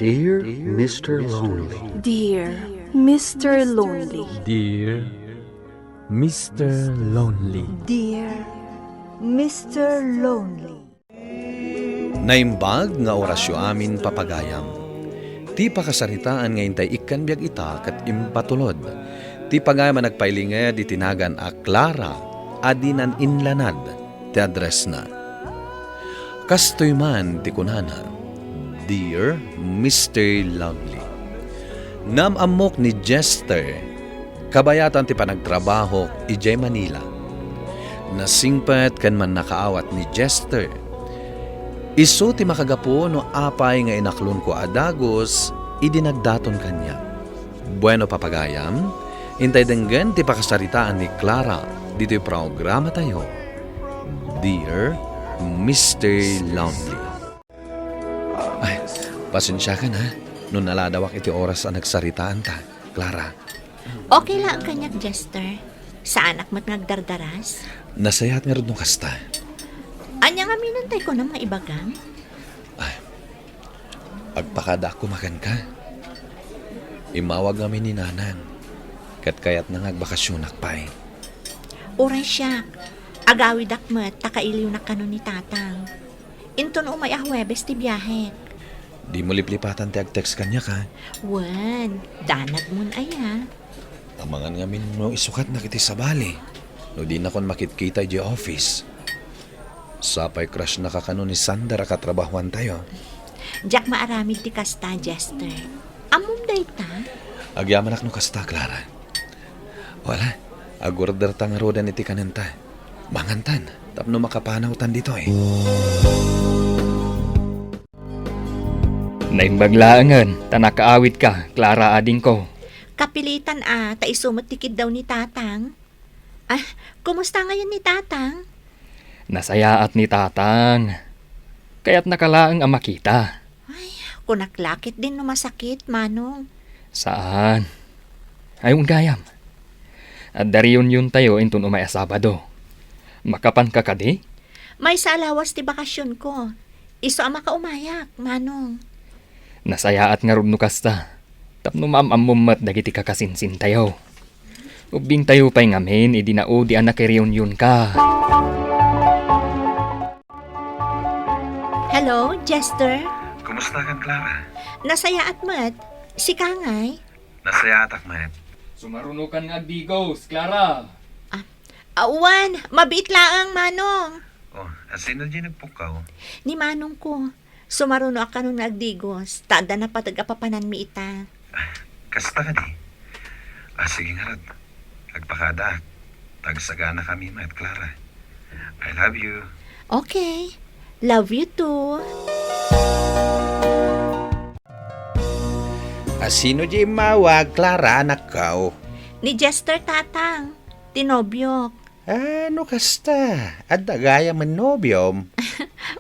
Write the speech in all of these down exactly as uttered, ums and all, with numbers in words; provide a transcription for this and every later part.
Dear Mister Lonely. Dear Mister Lonely. Dear Mister Lonely. Dear Mister Lonely. Naimbag nga orasyo amin, papagayam. Ti pakasaritaan nga intay ikkan biag ita ket impatulod. Ti pagayam a nagpailinged iti nagan a Clara a dinan inlanad ti addressna. Kastoy man ti kunana, "Dear Mister Lonely, naam-ammok ni Jester kabayatan ti panagtrabahok idiay Manila. Nasingpet ken mannakaawat ni Jester. Isu ti makagapu no apay nga inaklonko a dagus idi nagdaton kaniak." Bueno, papagayam, intay denggen ti pakasaritaan ni Clara ditoy programatayo, Dear Mister Lonely. Ay, pasensiakan, ha, no naladawak iti oras a nagsaritaanta, Clara. Okay laeng kaniak, Jester. Saanak met nga agdardaras. Nasayaat ngarud no kasta. Ania ngamin intay kunam nga ibagam? Ay, agpakadaak koma kenka. Immawag ngamin ni Nanang, ket kayatna nga agbakasyonak pay. Uray siak, agawidak met ta kailiwnak kano ni Tatang. Inton umay a Huwebes ti biahek. Dimo liplipatan ti ag-text kaniak, ha? Wen, danagmon aya. Amangan ngamin no isukatnak iti sabali, no dinakon makitkita idiay office. Sapay crush-naka kano ni Sander a katrabahoantayo. Diak maaramid ti kasta, Jester. Ammom dayta? Agyamanak no kasta, Clara. Wala, ag-orderta ngaruden iti kanenta. Mangantan, tapno makapanawtan ditoy. Naimbag laengen ta nakaawidka, Clara, adingko. Kapilitan a, ta isu met ti kiddaw ni Tatang. Ah, kumusta ngayon ni Tatang? Nasayaat ni Tatang. Kayatnaka laeng a makita. Ay, kunak la ketdin no masakit, Manong. Saan? Ay, wen gayam. Adda reuniontayo inton umay a Sabado. Makapanka kadi? Maysa a lawas ti bakasionko. Isu a makaumayak, Manong. Nasayaat ngarud no kasta. Tapno maam-ammom met dagiti kakasinsintayo. Ubbingtayo pay ngamin idi naudi a nakireunionka. Hello, Jester? Kumustakan, Clara? Nasayaat met. Sika ngay? Nasayaatak met. Sumarunokan nga agdigos, Clara. Ah, awan, mabiit laeng, Manong. Oh, asino di nagpukkaw? Ni Manongko. Sumarunoak kano nga agdigos, ta adda napateg a papananmi ita. Kasta kadi? Ah, sige ngarud. Agpakadaak. Agsagana kami met, Clara. I love you. Okay. Love you too. Asino di immawag, Clara, anakko? Ni Jester, Tatang. Ti nobiok. Ah, no kasta, adda gayam a nobiom?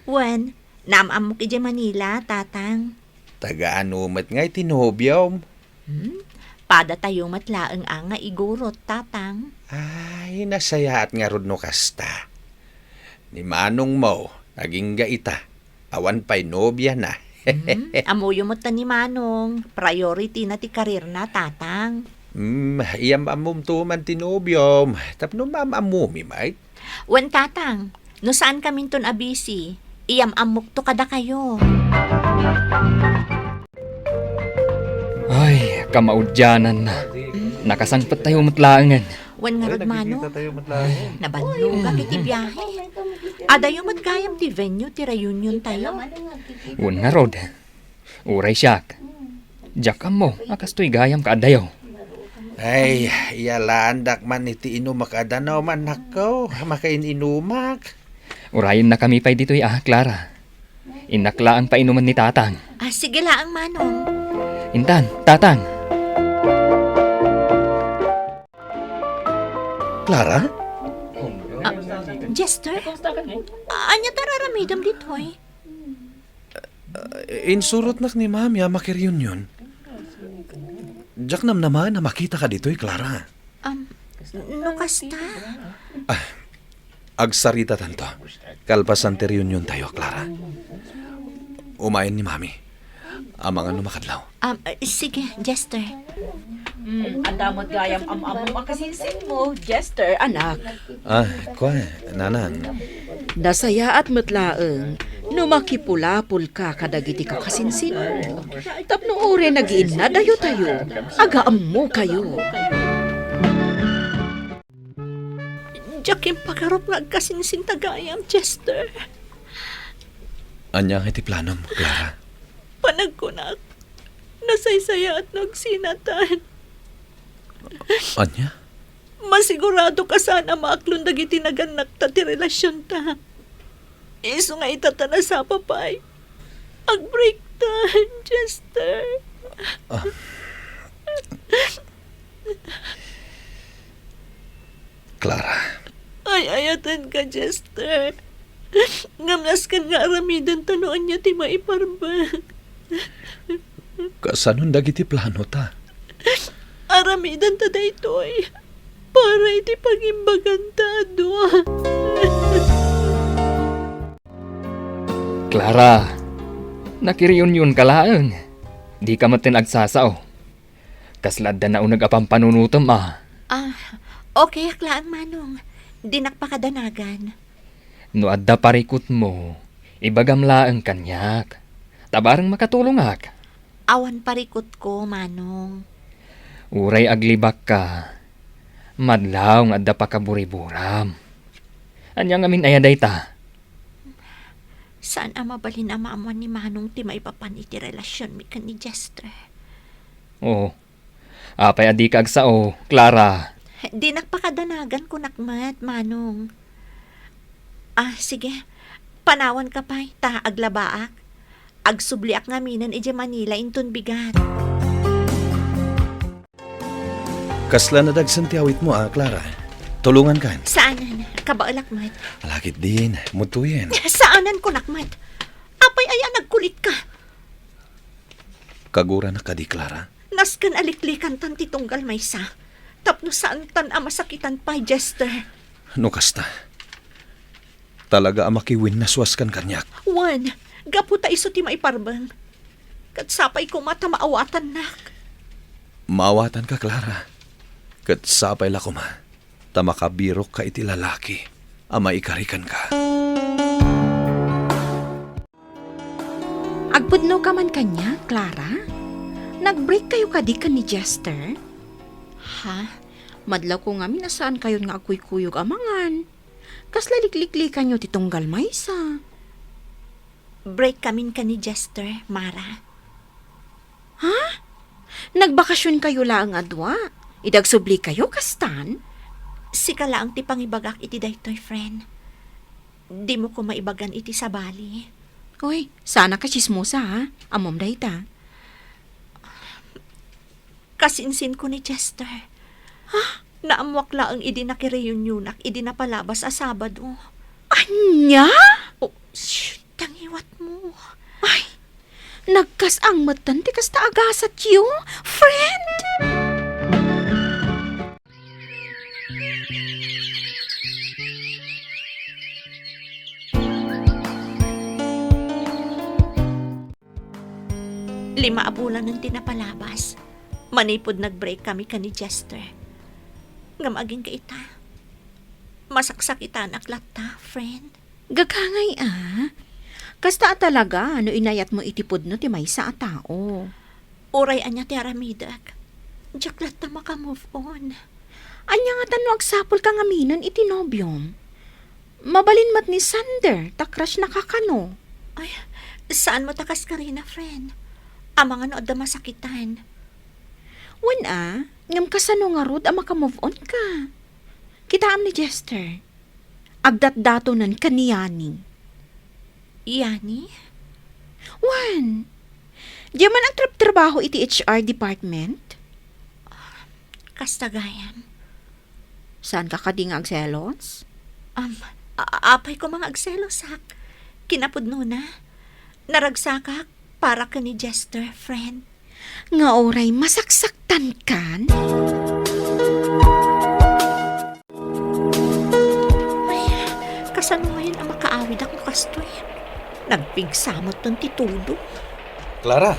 Wen, naam-ammok idiay Manila, Tatang. Taga-ano met ngay ti nobiom? Hmm? Padatayo met laeng a nga igurot, Tatang. Ay, nasayaat ngarud no kasta. Ni manongmo, agingga ita. Awan pay nobiana. Hmm, ammoyo met ta ni Manong, priority na ti karirna, Tatang. Hmm, iyam-ammomto man ti nobiom, tapno maam-ammomi met. Wen, Tatang, no saankaminton a busy, iyam-ammokto kadakayo. Ay, kamaudiananna. Nakasangpettayo met laengen. Wen ngarud, Manong. Nabannoga iti biahe. Adayo met gayam ti venue ti reuniontayo. Wen ngarud. Uray siak. Diak ammo a kastoy gayam kaadayo. Ay, iyalaandak man iti inumak a danum, annakko. Makain-inumak. Urayennakami pay ditoy a, Clara. Innak laeng painumen ni Tatang. Ah, sige laeng, Manong. Intan, Tatang. Clara? Ah, Jester? Ah, ania ti ar-aramidem ditoy? Ah, insurotnak ni Mami a makireunion. Diak namnama a makitaka ditoy, Clara. Um, no kasta? Ah, agsaritatanto. Kalpasan ti reuniontayo, Clara. Umayen ni Mami. Amangan no makadlaw. Um, uh, sige, Jester. Hmm, adda met gayam am-ammom a kasinsinmo, Jester, anak. Ah, kua, nanang. Nasayaat met laeng no makipulapolka kadagiti kakasinsinmo. Tapno uray nagiinnadayotayo, agaammokayo. Diak impagarup nga agkasinsinta gayam, Jester. Ania nga iti planom, Clara? Panagkunak, nasaysayaat no agsinatan. Ania? Masigurado ka saan a maaklon dagiti nagannakta ti relasionta. Isu nga ita ta nasapa pay. Agbreakta, Jester. Ah. Clara. Ay-ayatenka, Jester. Ngem nasken nga aramidenta no ania ti maiparbeng. Kasanon dagiti planota? Aramidenta daytoy para iti pangimbaganta a dua. Clara, nakireunionka laeng. Dika metten agsasao. Kasla adda nauneg a pampanunotem a. Ah, okay ak laeng, Manong. Dinak pakadanagan. No adda parikutmo, ibagam laeng kaniak. Ta bareng makatulongak. Awan parikutko, Manong. Uray aglibakka, madlaw nga adda pakaburiburam. Ania ngamin aya dayta? Saan a mabalin a maammuan ni Manong ti maipapan iti relasionmi ken ni Jester. Oo. Apay a dika agsao, Clara? Dinak pakadanagan, kunak met, Manong. Ah, sige. Panawanka pay, ta aglabaak. Agsubliak ngaminen idiay Manila inton bigat. Kasla nadagsen ti awitmo a, Clara? Tulongankan. Saanen, kabaelak met. Alagid din, mutuyen. Saanen, kunak met. Apay aya a nagkulitka? Kaguranak kadi, Clara? Nasken a liklikantan ti tunggal maysa, tapno saantan a masakitan pay, Jester. No kasta, talaga a makiwinnasuaskan kaniak. Wen, gapu ta isu ti maiparbeng. Ket sapay koma ta maawatannak. Maawatanka, Clara. Ket sapay la koma ta makabirokka iti lalaki a maikari kenka. Agpudnoka man kaniak, Clara? Nagbreak kayo kadi ken ni Jester? Ha? Madlawko ngamin a saan kayon nga agkuykuyog a mangan. Kasla likliklikanyo ti tunggal maysa. Break kamin ken ni Jester, Mara. Ha? Nagbakasyon kayo laeng a dua? Idi agsubli kayo, kastan? Sika laeng ti pangibagak iti daytoy, friend. Dimo ko maibagan iti sabali. Oy, saanak a tsismosa, ha? Ammom dayta. Kasinsinko ni Jester. Ha? Naammoak laeng idi nakireunionak idi napalabas a Sabado. Ania? Oh, shh, tangiwatmo. Ay, nagkas-ang metten ti kasta a gasatyo, friend! Lima a bulanen ti napalabas, manipud nag-break kami ken ni Jester. Ngem agingga ita, masaksakitanak latta, friend. Gagangay a. Kasta a talaga no inayatmo iti pudno ti maysa a tao. Uray ania ti aramidek, diak latta maka-move on. Ania ngatan no agsapulka ngaminen iti nobiom? Mabalin met ni Sander, ta crush na ka kano. Ay, saan mo ta kaskarina, friend? Amangan no adda masakitan. Wen a, ngem kasano ngarud a maka-move on ka? Kitaem ni Jester. Agdatdatonen ken ni Yani. Yani? Wen, diay man agtrabtrabaho iti H R department? Kasta gayam. Saan ka kadi nga agselos? Um, a-, apay koma nga agselosak. Kinapudnona, naragsakak para ken ni Jester, friend. Nga uray masaksaktan kan? Ay, kasano ngayon a makaawidak no kastoy? Nagpigsa metten ti tudo. Clara,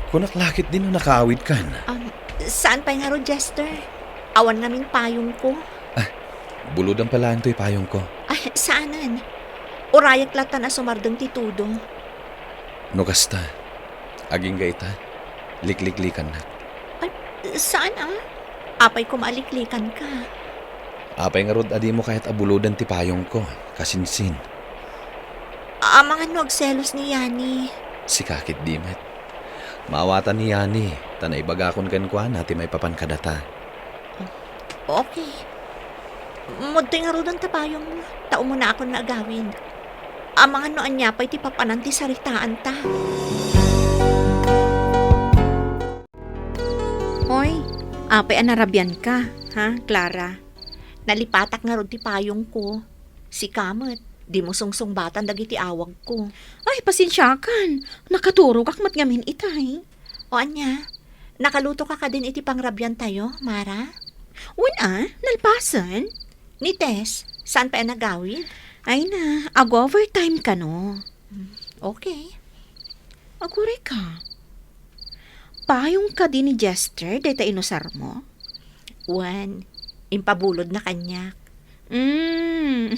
Kunak la ketdi no nakaawidkan. Um, saan pay ngarud, Jester? Awan ngamin payongko. Bulodan pay laeng toy payongko. Ay, saanen. Urayak latta a sumardeng ti tudo. No kasta, agingga ita, likliklikannak. Ay, saan a? Apay koma a liklikanka? Apay ngarud a dimo kayat a bulodan ti payongko, kasinsin? Amangan no agselos ni Yani. Sika ketdi met. Maawatan ni Yani, ta naibagakon kenkuana ti maipapan kadata. Okay. Umudtoy ngaruden ta payongmo, ta umunakon nga agawid. Amangan no ania pay ti papanan ti saritaanta. Hoy, apay a narabianka, ha, Clara? Nalipatak ngarud ti payongko. Sika met, dimo sungsungbatan dagiti awagko. Ay, pasensiakan. Nakaturogak met ngamin itay. O ania, nakalutoka kadin iti pangrabiantayo, Mara? Wen a, nalpasen. Ni Tess, saan pay a nagawid? Ay na, ag-overtime kano. Hmm, okay. Agurayka. Payong kadi ni Jester dayta inusarmo? Wen, impabulodna kaniak. Mm.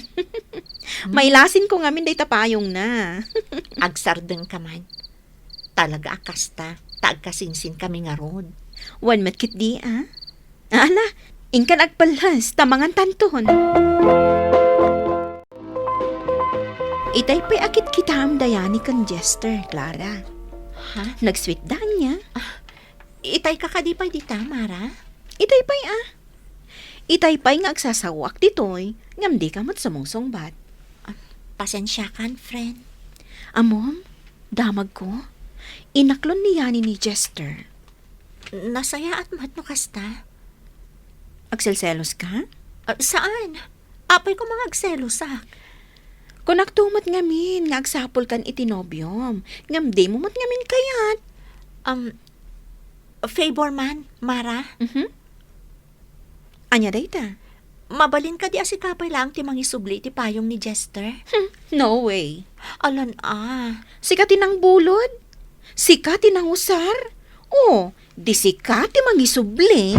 Mailasinko ngamin dayta payongna. Agsardengka man. Talaga a kasta, ta agkasinsinkami ngarud. Wen met ketdi a. Ala, inkan agpallas, ta mangantanton. Itay pay a kitkitaem da Yani ken Jester, Clara. Ha? Nag-sweet da ania? Ah, itayka kadi pay dita, Mara? Itay pay a. Itay pay nga agsasawak ditoy, ngem dika met sumungsungbat. Ah, pasensiakan, friend. Ammom, damagko, inaklon ni Yani ni Jester. Nasayaat met no kasta. Agselseloska? Ah, saan? Apay koma nga agselosak? Kunakto met ngamin nga agsapulkan iti nobiom, ngem dimo met ngamin kayat. Um, favor man, Mara? Mhm. Ania dayta? Mabalin kadi a sika pay laeng ti mangisubli iti payong ni Jester? Hmm, no way. Alan a. Sika ti nangbulod? Sika ti nangusar? O, di sika ti mangisubli?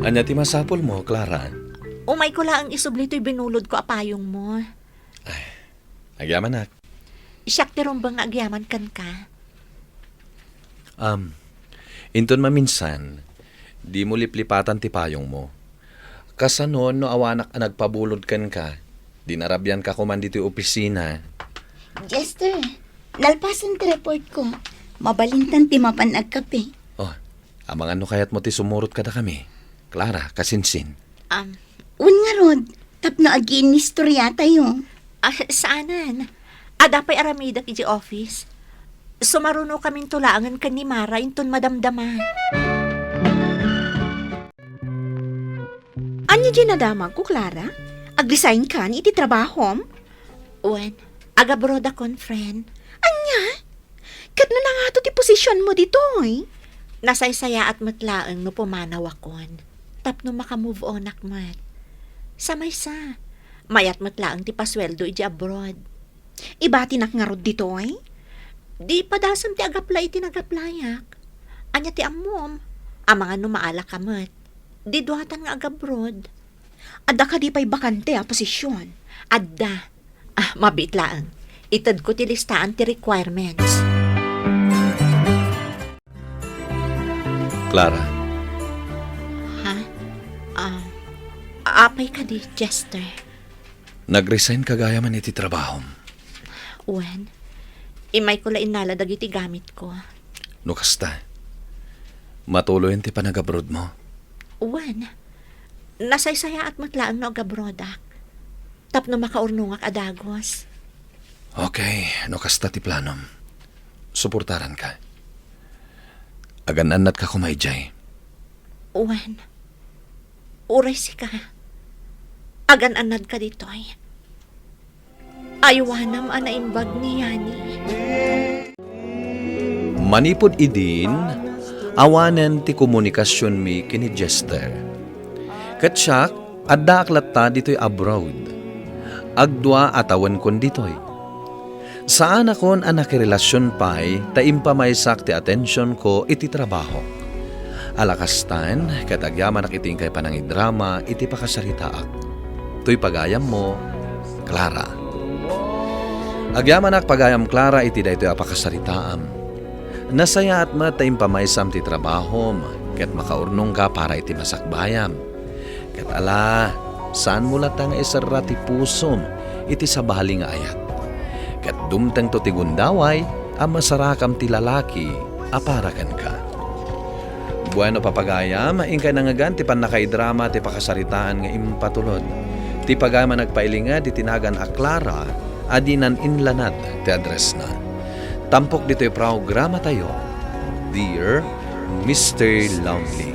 Ania ti masapulmo, Clara? Umayko laeng isubli toy binulodko a payongmo. Ay, agyamanak. Siak ti rumbeng nga agyaman kenka. Am, inton maminsan, dimo liplipatan ti payongmo. Kasano no awanak a nagpabulod kenka, di narabianka koman ditoy opisina? Jester, nalpasen ti reportko. Mabalintan ti mapan agkape. Oh, amangan no kayatmo ti sumurot kadakami. Clara, kasinsin. Am, wen ngarud, tapno agiinnistoriatayo. Ah, saanen. Adda pay aramidek iti office. Sumarunokaminto laengen ken ni Mara inton madamdama. Ania diay nadamagko, Clara? Agresign kan iti trabahom? Wen, agabroadakon, friend. Ania? Ket no nangato ti posisionmo ditoy? Nasaysayaat met laeng no pumanawakon, tapno maka-move onak met. Sa maysa, mayat met laeng ti pasueldo iti abroad. Ibatinak ngarud ditoy? Di padasem ti ag-apply iti nag-applyak. Ania ti ammom? Amangan no maalaka met. Di duatan nga ag-abroad. Adda kadi pay bakante a posision? Adda. Ah, mabiit laeng. Itedko ti listaan ti requirements. Clara. Ha? Ah, apay kadi, Jester? Nag-resign ka gayam iti trabahom. Wen, imayko la innala dagiti gamitko. No kasta, matuloyen ti panagabrodmo? Wen, nasaysayaat met laeng no agabrodak. Tapno makaurnongak a dagus. Okay, no kasta ti planom, suportaranka. Agan-annatka koma idiay. Wen, uray sika, agan-annadka ditoy. Aywanam a naimbag ni Yani. Manipud idin, awanen ti komunikasionmi ken ni Jester. Ket siak, addaak latta ditoy abroad. Agdua a tawenkon ditoy. Saanakon a nakirelasion pay ta impamaysak ti atensionko iti trabahok. Ala kastan, ket agyamanak iti inkay panangidrama iti pakasaritaak. Toy pagayammo, Clara. Agyamanak pagayam Clara iti daytoy a pakasaritaam. Nasayaat met ta impamaysam ti trabahom ket makaurnongka para iti masakbayam. Ket ala, saanmo latta nga iserra ti pusom iti sabali nga ayat. Ket dumtengto ti gundaway a masarakam ti lalaki a para kenka. Bueno, papagayam, inkay nangngegan ti pannakaidrama ti pakasaritaan nga impatulod. Ti pagayam a nagpailinged iti nagan a Clara a dinan inlanad ti addressna. Tampok ditoy programatayo, Dear Mister Lonely.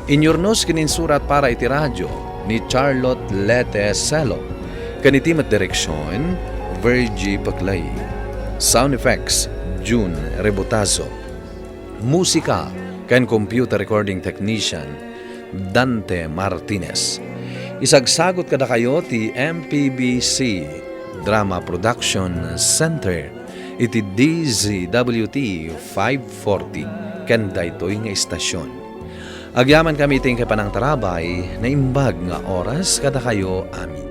Inyurnos ken insurat para iti radio ni Charlotte Lete Selo, ken iti met direksion, Virgie Paclay. Sound effects, June Rebotazo. Musika ken computer recording technician, Dante Martinez. Isagsagot kadakayo ti M P B C Drama Production Center iti D Z W T five forty ken daytoy nga istasyon. Agyamankami iti inkay panangtarabay, naimbag nga oras kadakayo amin.